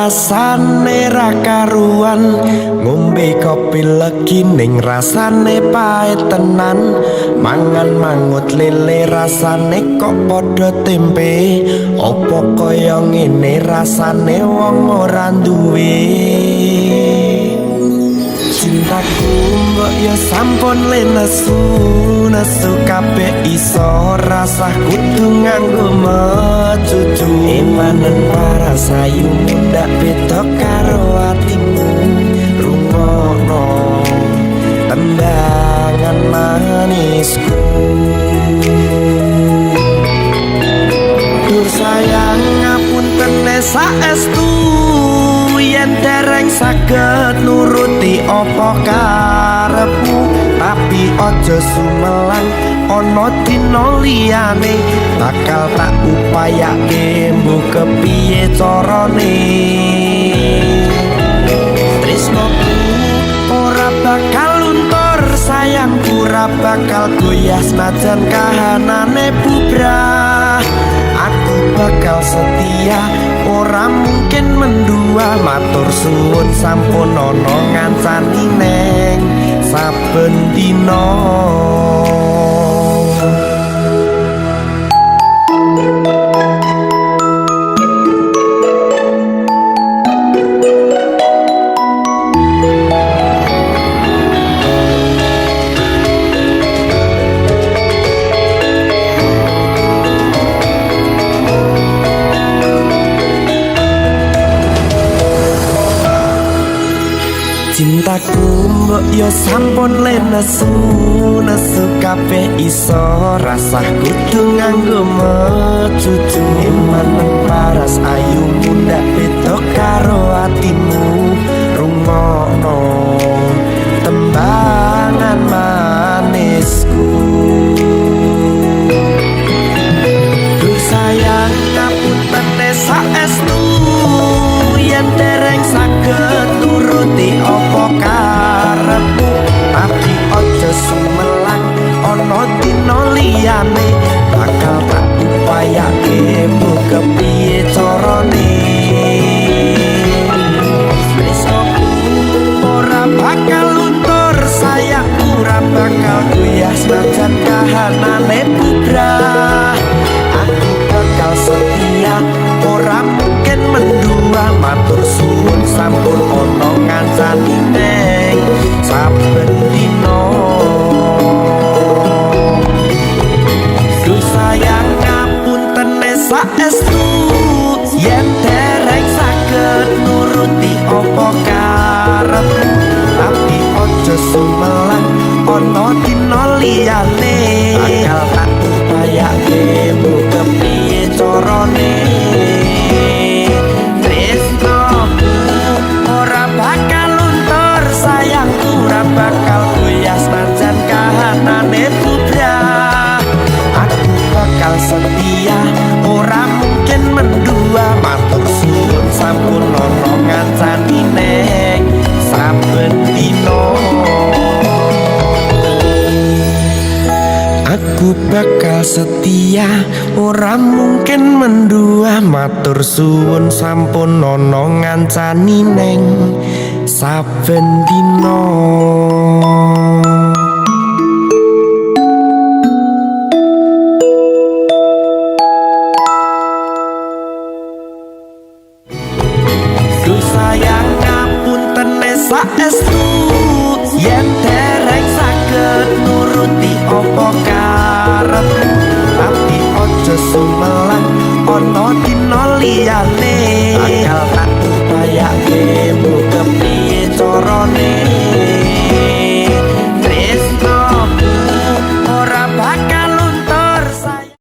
Rasane ra karuan, ngombe kopi legi ning rasane pahit tenan. Mangan mangut lele rasane kok padha tempe. Apa kaya ngene rasane wong ora duwe. Cintaku mbok yo sampun le nesu, nesu kabeh iso rasah kudu nganggo mecucu. Emanen para sayu mundak beda karo atimu, rungokno tembangan manisku. Dur sayang ngapunten saestu yen dereng saged nuruti apa karepmu, tapi aja sumelang ana dina liyane bakal tak upayake mbuh kepiye carane. Tresnoku ora bakal luntur, sayangku ora bakal goyah senajan kahanane bubrah. Aku bakal setia ora mungkin mendua, matur suwun sampun ana ngancani neng saben dina. Cintaku mbok yo sampun le nesu, nesu kabeh iso rasah kudu nganggo mecucu. Emanen paras ayu mundak beda karo atimu, rungokno tembangan manisku. Duh sayang ngapunten saestu yen dereng saged nuruti apa karepmu, tapi aja sumelang ana dina liyane bakal tak upayake mbuh kepiye carane. Tresnoku ora bakal luntur, sayangku ora bakal goyah senajan kahanane bubrah. Aku bakal setia ora mungkin mendua, matur suwun sampun ana ngancani neng saben dina. Duh sayang ngapunten saestu yen dereng saged nuruti apa karepmu, tapi aja sumelang ana dina liyane bakal tak upayake mbuh kepiye carane. Tresnoku ora bakal luntur, sayangku ora bakal goyah senajan kahanane bubrah. Aku bakal setia ora mungkin mendua, matur suwun sampun ana ngancani neng saben dina. Aku bakal setia ora mungkin mendua, matur suwun sampun ana ngancani neng saben dina. Duh sayang ngapunten saestu yen dereng saged nuruti apa karepmu, tapi aja sumelang ana dina liyane